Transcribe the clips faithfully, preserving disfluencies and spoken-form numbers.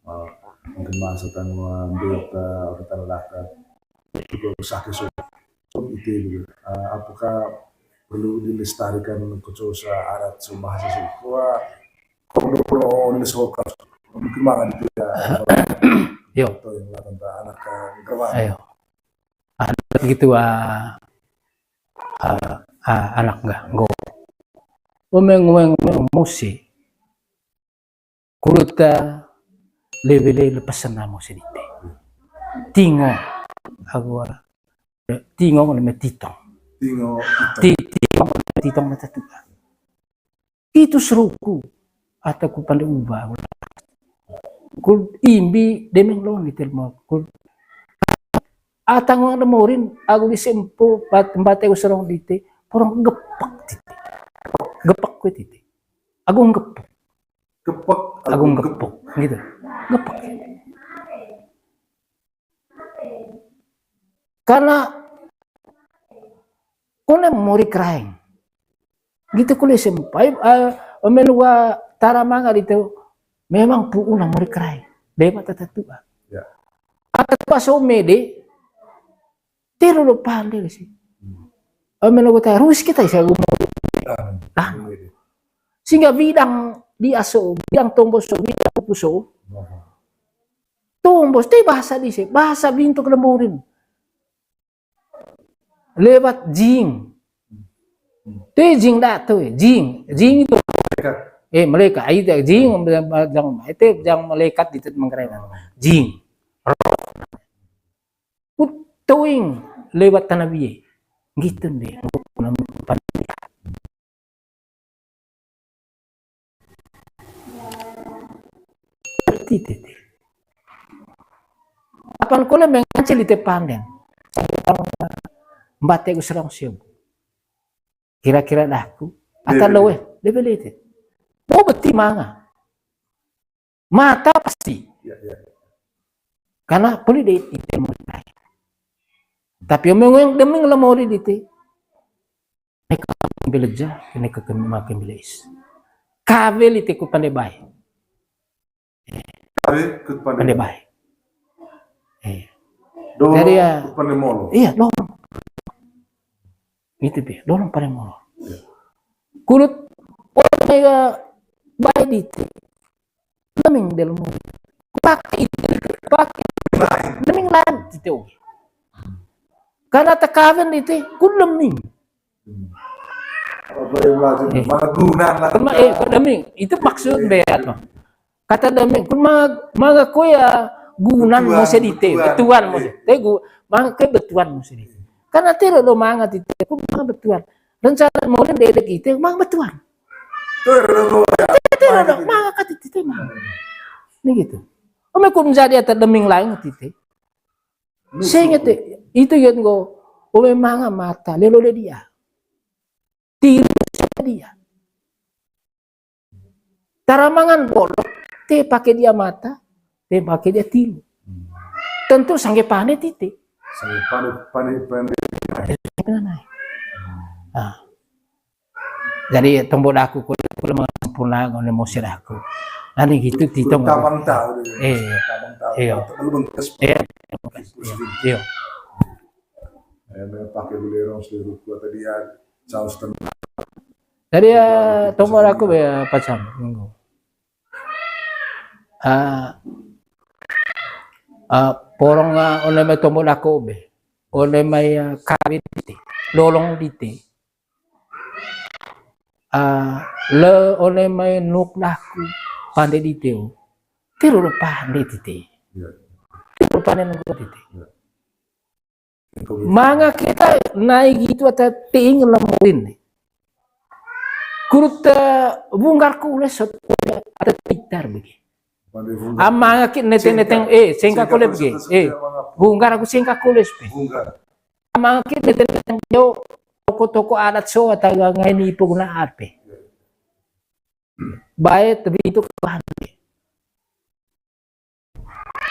Eh, mungkin masa tanggung jawab, eh, orang tanah data. Itu kok usah ke so-, so ite gitu. Eh, apakah perlu dilestarikan ke so sa adat so bahasa so? Kok, kok udah pro on the so ka. Mungkin mana gitu ya. Yo. Atau yang lah tentang anak, eh, gerwat. Ayo. Adat gitu, ah, ah, ah, anak nggak, nggo. Wemeng, wemeng, wemeng, musi. Kuruta, lewele lepasan na musi dite. Tingo, agu, ah, tingo ngone me titong. Tingo, titong. Ti-, tingo ngone me titong na tatu. Itu seruku. Ata ku pande uba. Kul imbi demeng lon di telmo. Kul ata nguang demorin, agu di sempo, bat-, mbate usarong dite, porong gepek tite. Gepek kue tite. Agu gepek. Gepek, agu gepek. Gitu. Gepek. Karena kone mori keraeng. Gitu kule sempai, eh, menua tara manga itu memang pu'u na mori keraeng. Dema tata tua. Ya. Ata tua so mede, tero lo pande sih. Hmm. Eh, menua ta, ruis kita isa gumo. Ah, ah. Sehingga bidang di aso, bidang tombo so, bidang kupu so. Aha. Tumbus, te bahasa dise, bahasa bintuk lemurin. Lewat jing. Te jing dah tu, eh, jing. Jing itu. Malaikat. Eh, malaikat. Ai te jing, jang, itu jang malaikat itu mengkeren. Jing. Roh. Ku toing lewat tanah bie. Gitu deh. Titi, titi. Apan kole mengancil ite panden. Mbate usrong siu. Kira-kira dahku. Ata loe, debele ite. Mau beti manga. Mata pasti. Ya, ya. Karena poli de ite mori. Tapi omong yang deming lemori dite. Neka kembeleja, neka kembeleis. Kawe lite ku pande bae. Kawe ku pande bae. Eh. Dolong. Jadi ya, ku pande molo. Iya, dolong. Gitu, Pi. Dolong pande molo. Iya. Kulut, oh, mega bae dite. Deming delmu. Pakai, pakai. Deming lain, gitu. Karena tekawen dite, ku deming. Hmm. Apa yang lazim? Eh. Mana gunan lah. Cuma, eh, kok deming? Itu maksud be, apa? Kata deming, kun manga, manga ko ya gunan mo sedite, betuan mo sedite. Tegu, manga ko betuan mo sedite. Karena tero do manga tite, kun manga betuan. Rencana mo dan dedek ite, manga betuan. Tero do, ya. Tero do, manga kata tite, manga. Ini gitu. Ome kun jadi ata deming lain tite. Sehingga te, itu yang go, ome manga mata, lelo le dia. Tiru dia. Tara mangan bolok, te pake dia mata, Te pake dia tilu. Hmm. Tentu sangge pande tite. Sangge pande, pande, pande. Nah. Jadi tombo daku kole, kole manga sempurna ngone mose daku. Nani gitu ti tombo. Tabang tahu deh. Eh, iya. Tabang tahu. Iya. Tabang bengkes. Iya. Iya. Eh, me pake belerong seluruh kuat tadi ya, saus tenang. Jadi ya, tombo daku be pacang minggu. Ah, ah, porong, ah, one mai tombo daku be. One mai, ah, kawin dite. Lolong dite. Ah, le one mai nuk daku pande dite o. Tiru pande dite. Iya. Tiru pande nuk dite. Iya. Manga kita nai gitu ata ting lamuin. Kurut, eh, bunggar ku ules sot ata pitar bagi. Pande bunggar. Amanga ki neteng-neteng, eh, sengka kole bagi. Eh, bunggar aku sengka kole spe. Bunggar. Amanga ki neteng-neteng yo toko-toko adat so ata ngai ni puguna ape. Bae tebi itu kebahan.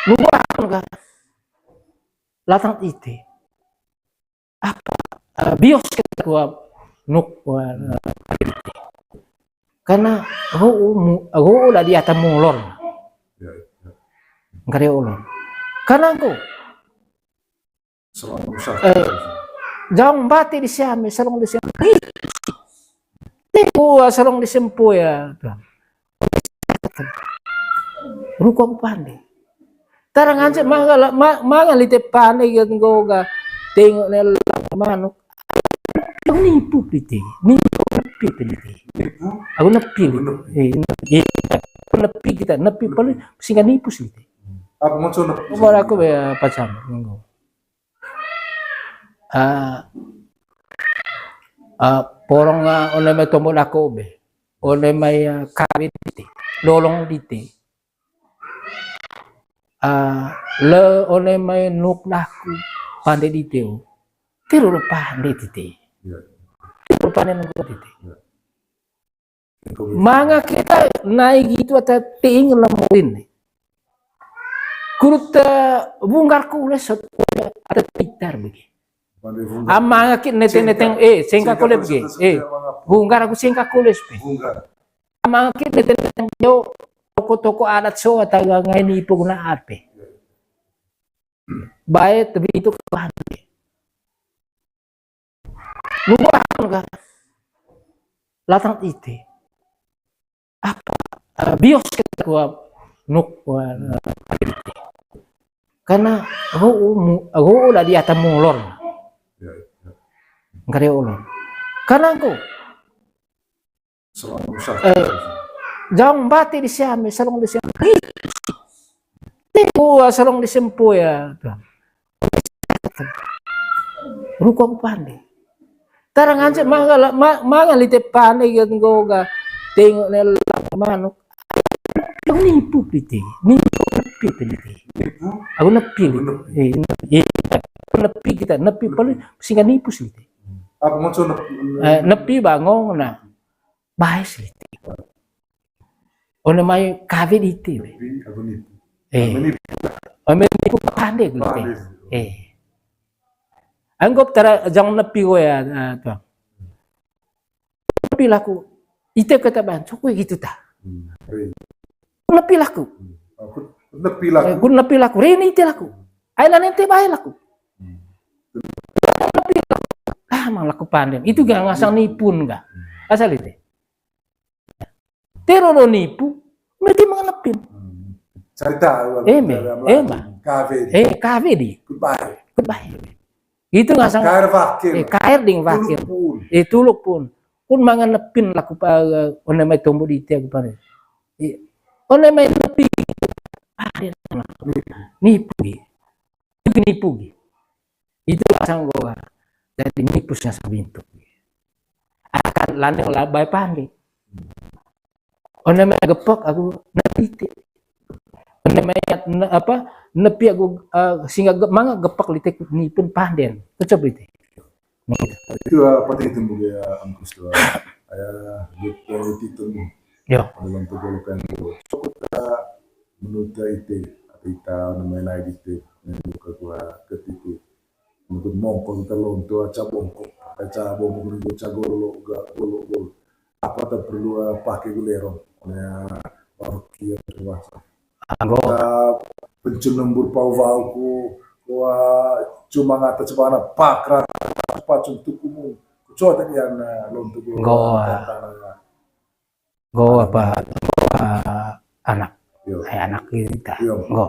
Nunggu akun ga latang ite. Apa, eh, bios kita kua nuk, kua, eh, karena ho mu, ho la di atas mulon. Ya, ya. Nggak ada ulon. Karena aku Salong rusak. Eh, jaong bati di siami, salong di siami. Tiku, ah, salong di sempu ya. Ruko aku pande. Tarang ance manga la, ma, manga lite pande gitu nggoga. Tengok ne la manuk. Aku nipu lite. Nipu, nipu lite. Nipu? Aku nepi lite. Aku nepi. Eh, nepi. Aku nepi kita, nepi paling singkat nipu sih lite. Apa maksudnya? Umur aku ya pacang, minggu. Ah, ah, porong, ah, one mai tombo daku be. One mai, ah, kawin dite. Lolong dite. Ah, le one mai nuk daku pande dite o. Tiru pande dite. Iya. Tiru pande nuk dite. Iya. Manga kita nai gitu ata ting lamuin. Kurut, eh, bunggar ku ules sot ata pitar bagi. Amanga ki neteng-neteng, eh, sengka kole bagi. Eh, bunggar aku sengka kole spe. Amanga ki neteng-neteng yo toko-toko adat so ata ngai ni puguna ape. Bae tebi itu kebahan. Nunggu akun ga latang ite. Apa, eh, bios kita kua nuk, kua, eh, karena ho mu, ho la di atas mulon. Ya, ya. Nggak ada ulon. Karena aku Salong rusak. Eh, jaong bati di siami, salong di siami. Tiku, ah, salong di sempu ya. Ruko aku pande. Tarang ance manga la, ma, manga lite pande gitu nggoga. Tengok ne la manuk. Aku nipu lite. Nipu, nepi lite. Nipu? Aku nepi lite. Aku nepi. Eh, nepi. Aku nepi kita, nepi paling singkat nipu sih lite. Apa maksudnya? Eh, nepi bangong nah. Bae sih lite. One mai kawe dite we. Tapi aku nipu. Eh. Aku nipu. Ame nipu pande gu lite. Pande. Eh. Anggap tara jang nepi ko ya, eh, tuh. Nepi laku. Ite kata bantu, kue gitu ta. Hmm. Nepi laku. Hmm. Aku nepi laku. Eh, ku nepi laku. Rini ite laku. Ai la nente bae laku. Hmm. Nepi laku. Ah, mang laku pande. Itu gak ngasang nipun gak. Hmm. Asal itu. Tero do nipu, mete manganepin. Hmm. Carita, ema, ema. Kawe di. Eh, kawe di. Goodbye. Goodbye. Itu ngasang. Kaer wakil. Eh, kaer ding wakil. Tuluk pun. Eh, tuluk pun. Pun manganepin laku pa, eh, one mai tombo dite aku pande. Eh, one mai nepi. Ah, dia nipu. Nipu. Itu nipu gi. Itu asang goa. Jadi nipu sing sabintuk. Akan lane olah bae pande. One mai gepek aku nepi te. One mai ne-, apa, nepi aku, eh, singa ge-, manga gepek lite nipun panden. Tecop lite. Itu, eh, penting itu, Bu, ya, Angkus, tuh. Aya, gitu, itu, Bu. Yo. Dalam pergolakan, Bu. Cukup, eh, menurut, eh, ite. ita namanya naik di tim, yang buka gua ketipu. Mungkin mongko kita lonto aca bongko, aca bongko minggu aca golo ga golo golo. Apa tak perlu, eh, pakai gulerong? Ya, pakai ya terus. Anggo. Kita pencun lembur pau vau ku, wah, cuma ngata cuma ngata pakra, pacun tukumu. Coba tadi yang, eh, lonto gua. Goa. Tanah. Go apa, eh, anak. Yo. Eh, anak kita. Yo. Go.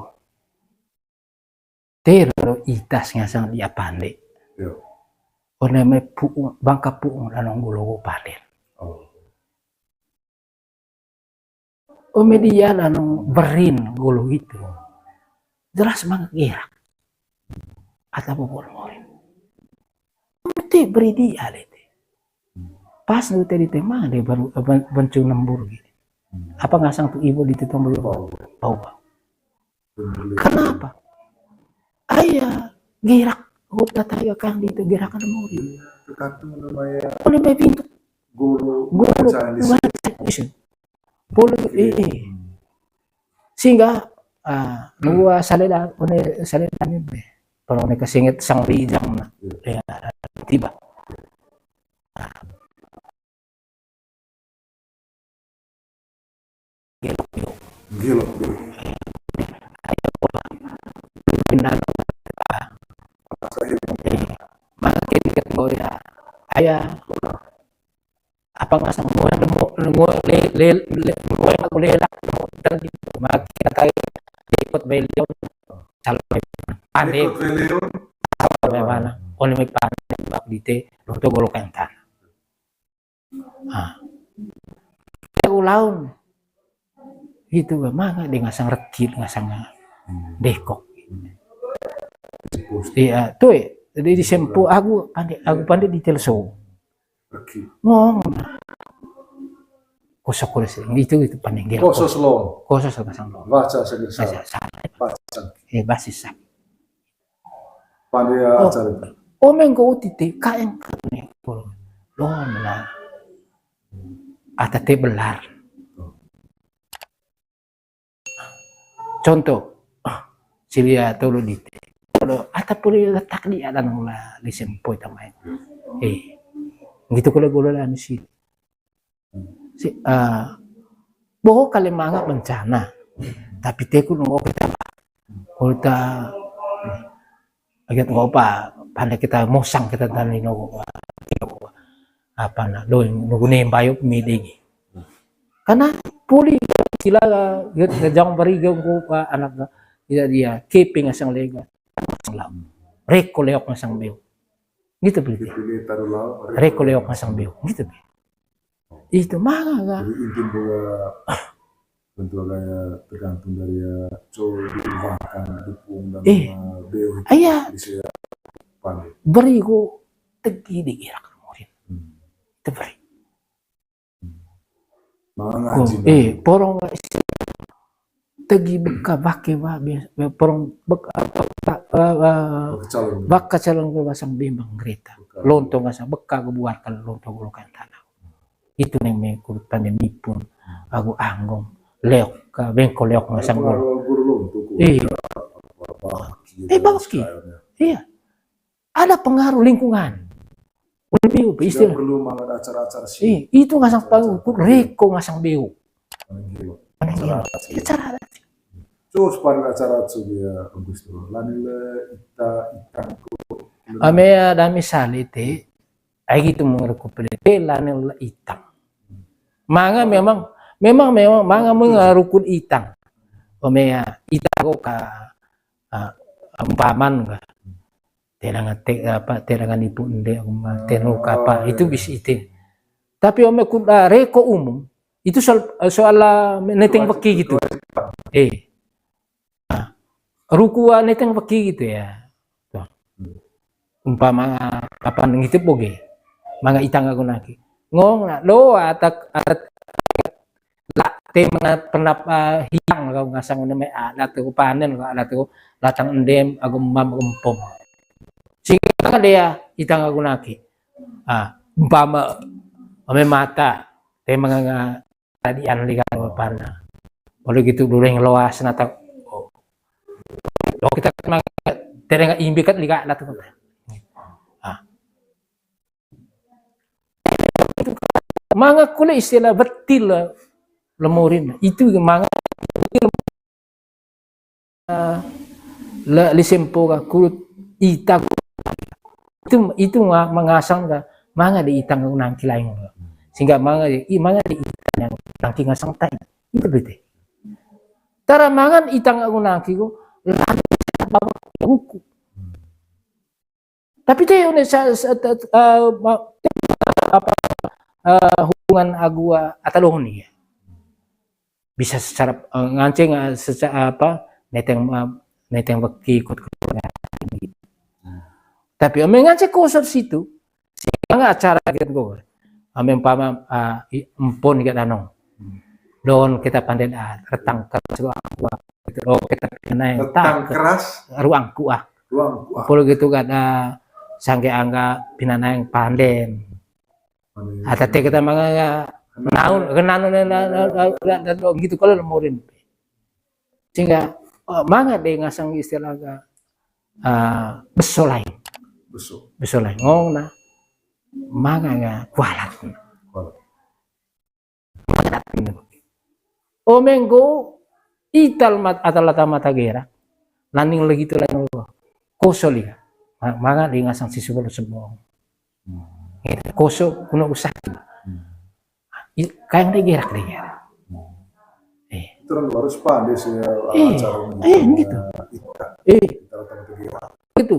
Tero ita si ngasang dia pande. Yo. One mai pu'ung, bangka pu'ung danong golo go pande. Oh. Ome dia danong berin golo gitu. Jelas banget gerak. Ata bobor morin. Te beri dia lete. Pas nu tadi tema dia baru, eh, ben-, bencung nembur gitu. Apa ngasang tu ibu di tetong baru pau, pau. Kenapa? Ayah gerak, hop tata ya kan di itu gerakan morin. Tergantung namanya. Oleh pintu. Guru, guru, polo, eh, eh. Sehingga, ah, nunggu, ah, salela, one salela ni be. Kalau ne kasinget sang rijang na. Ya, tiba. Gelo. Gelo. Pindah. Eh, makin ke ya. Ayah. Apa ngasang mo, mo, mo, le, le, le, mo, aku lelak, mo, dan gitu. Maki katai, ikut beliau, calon, pande, ikut beliau. Apa mana? Kau lebih pande, bak dite, lonto golo kan tanah. Ah. Kita ulaun. Gitu, manga dia ngasang rekit, ngasang dekok. Iya, tuh, eh, di, di sempo, aku pande, aku pande di telso. Ngong. Kosok, kosok, itu, itu pande gelo. Kosos lo. Kosos lo, ngasang lo. Baca sendiri. Baca, salah. Baca. Eh, basis sak. Pande ya, oh, acara itu. Oh, mengko uti te, kaeng kane, polo. Lo, na. Ata te belar. Contoh, silia tolo dite. Tolo, ata poli letak di adan la, di sempo tamai. Eh, gitu kole golo la misi. Si, ah, boho kali manga bencana. Tapi teku nunggu kita. Kalau ta, agat nggak apa, pandai kita mosang kita tani nunggu apa na, doing nunggu nembayuk midigi. Karena poli sila, get ngejang bari ganggu, ah, anak, tidak dia, keping asang lega. Reko leok ngasang beo. Gitu, Beli. Gitu, Beli, taruh lauk, reko leok ngasang beo. Gitu, Beli. Itu manga ga. Jadi inti bola bentuk gaya tergantung dari ya, cowok dikembangkan, dukung dan, eh, eh, beo itu, iya, bisa ya pandai. Beri ku tegi di gerak murid. Hmm. Itu beri. Manga, oh, ngaji, eh, porong tegi beka bake ba, be-, be-, porong bek-, apa, ba-, ba-, ba-, baka calon, baka calon ke basang bimbang gereta. Beka. Lontong asang beka kebuarkan lontong golokan tanah. Itu neng mengkurutan demi pun aku anggong leok ka bengko leok masang guru. Guru lontong ku. Iya. Apa, apa, apa, eh, baki. Iya. Ada pengaruh lingkungan. Lebih istilah. Perlu banget acara-acara sih. Iya, itu ngasang panggung, reko ngasang beo. Acara adat sih. Acara adat sih. Terus pada acara adat sih dia bagus tuh. Lani le ita, ita ko. Ame ada misal ite, ai gitu mengerukut pele, lani le itang. Manga memang, memang, memang manga mengerukut itang. Ome ya, ita ko ka, ah, umpaman ka. Terangan te-, apa, terangan ibu ende, uma, tenu kapa, itu bisa ite. Tapi ome kuda reko umum, itu soal, soal, ah, neteng wajib, weki gitu. Wajib. Eh. Nah, ruku, ah, neteng weki gitu ya. Tuh. Hmm. Umpama apa nang itu boge. Manga itang aku naki. Ngong na, lo atak, atak, la, te manga penap, ah, hiang kau ngasang nama adat tu panen kau adat tu latang endem agu mam gempom. Sehingga dia itang aku naki. Ah, umpama ame mata te manga tadi anli kan pana. Kalau gitu duleng loas nata. Oh. Lo kita manga tereng imbi kat liga lah tu. Ah. Manga kole istilah betil lemurin. Itu manga betil, eh, le, lisempo ka kurut ita. Itu, itu nga-, mangasang ka manga de ita nggak nangki lain. Sehingga manga de, i, manga de ita yang nangki ngasang tai. Itu bete. Tara mangan ita nggak nangki ko, lalu bawa buku. Tapi te one sa, sa, ta, eh, ma, apa, eh, hubungan agu, eh, ata dohon ya. Bisa secara, eh, nganceng, eh, secara apa, neteng, eh, neteng weki ikut keluarga. Tapi ome nganceng kosor situ, sehingga acara gitu kok. Ame umpama, ah, i-, empon kat danong. Don kita panden, ah, retang keras ruang gua. Gitu. Oh, kita pina naeng retang keras ruang kuah. Ruang kuah. Polo gitu kan, ah, sangge angga pina naeng panden. Panden. Ata te kita manga ya, naun, kenan, gitu kalau lemurin. Sehingga, eh, manga de ngasang istilah ka, eh, beso lain. Beso. Beso lain. Ngong na, manga nga kualat. Kualat. Ome nggo, ital mat, atal ata mata gerak. Laning lagi tu lain Allah. Koso liga. Ma-, manga de ngasang sisubolo sebong. Hmm. Gitu. Koso kuna usah. Hmm. I-, kayang de gerak de gerak. Hmm. Eh. Itu orang harus pandai sih ya, eh, acara eh, gitu. Ita. Eh. Ita datang ke dia. Gitu.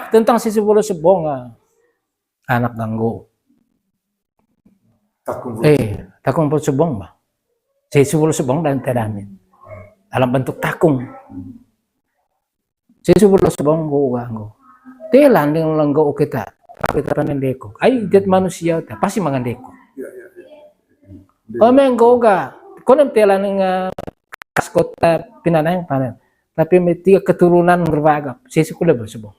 Tentang sisubolo sebong, ah, anak ganggu. Takung. Eh, takung polo sebong bah. Sisubolo sebong dan tedamin. Dalam bentuk takung. Sisubolo sebong nggo ganggu. Te landing lenggo kita. Kita panen deko. Ai, idet manusia ta, pasti mangan deko. Iya, iya, iya. Ome nggo ga, konem te landing, eh, kas kota pinanang panen. Tapi me tiga keturunan ngerwagap. Sisubolo sebong.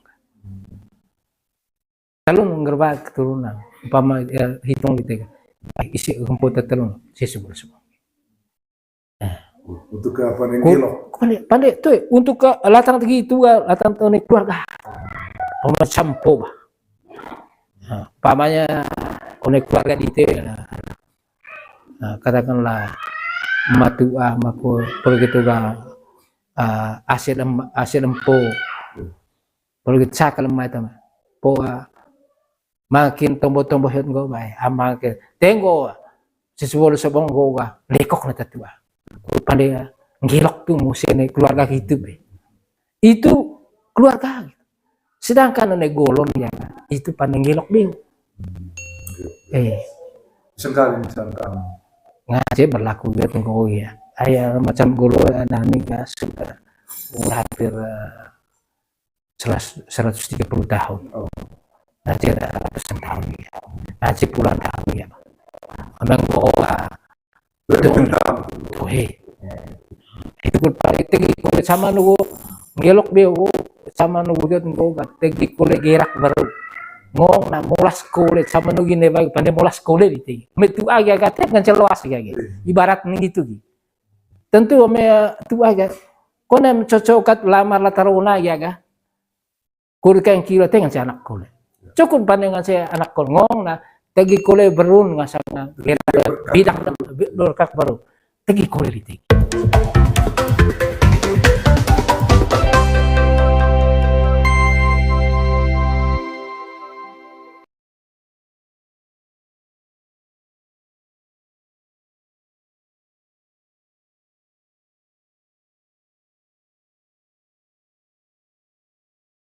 Telun ngerba keturunan. Umpama, ya, hitung gitu ya. Isi rumput telun, sisubolo sebong. Nah. Untuk ke apa nih, ko-, gilok? Pande, pande, tuh, untuk ke latang tegi itu, ah, latang tone keluarga. Pama sampo bah. Nah, umpamanya, one keluarga di itu, ya. Nah, katakanlah, matua, mako, pergi tu ga, ah, asil em-, asil empo. Polo gitu sa kalemma ita ma. Po, ah, makin tombo-tombo hiot nggo bae. Ama ke. Tenggo. Sisubolo sebong nggo ga. Lekok na tatua. Pande, ah, nggilok tu muse ne keluarga gitu be. Itu keluarga gitu. Sedangkan ne golon ya, itu pande nggilok be. Eh. Sengkali misalkan. Ngaji berlaku gitu nggo ya. Aya macam golon ada nih ya sudah. Udah hampir, eh, seras-, seratus tiga puluh tahun. Oh. Ngaji ada ratusan tahun ya. Ngaji puluhan tahun ya. Memang nggo ga. Betul. Tuh, he. Itu pun paling tinggi kulit sama nunggu ngelok be, oh, sama nunggu dia tunggu kan. Tinggi kulit gerak baru. Ngong na molas kulit sama nunggu ini baik pandai molas kulit itu. Metu agi agak tep kan celoas agi. Ibarat nih gitu gitu. Tentu ome tu aga. Konem cocok kat lamar latar ona ya ga. Kur kain kilo tengan si anak kole. Cukup pandangan si anak kole ngong na tegi kole berun ngasang na gera bidang berkat baru. Tegi kole di tegi.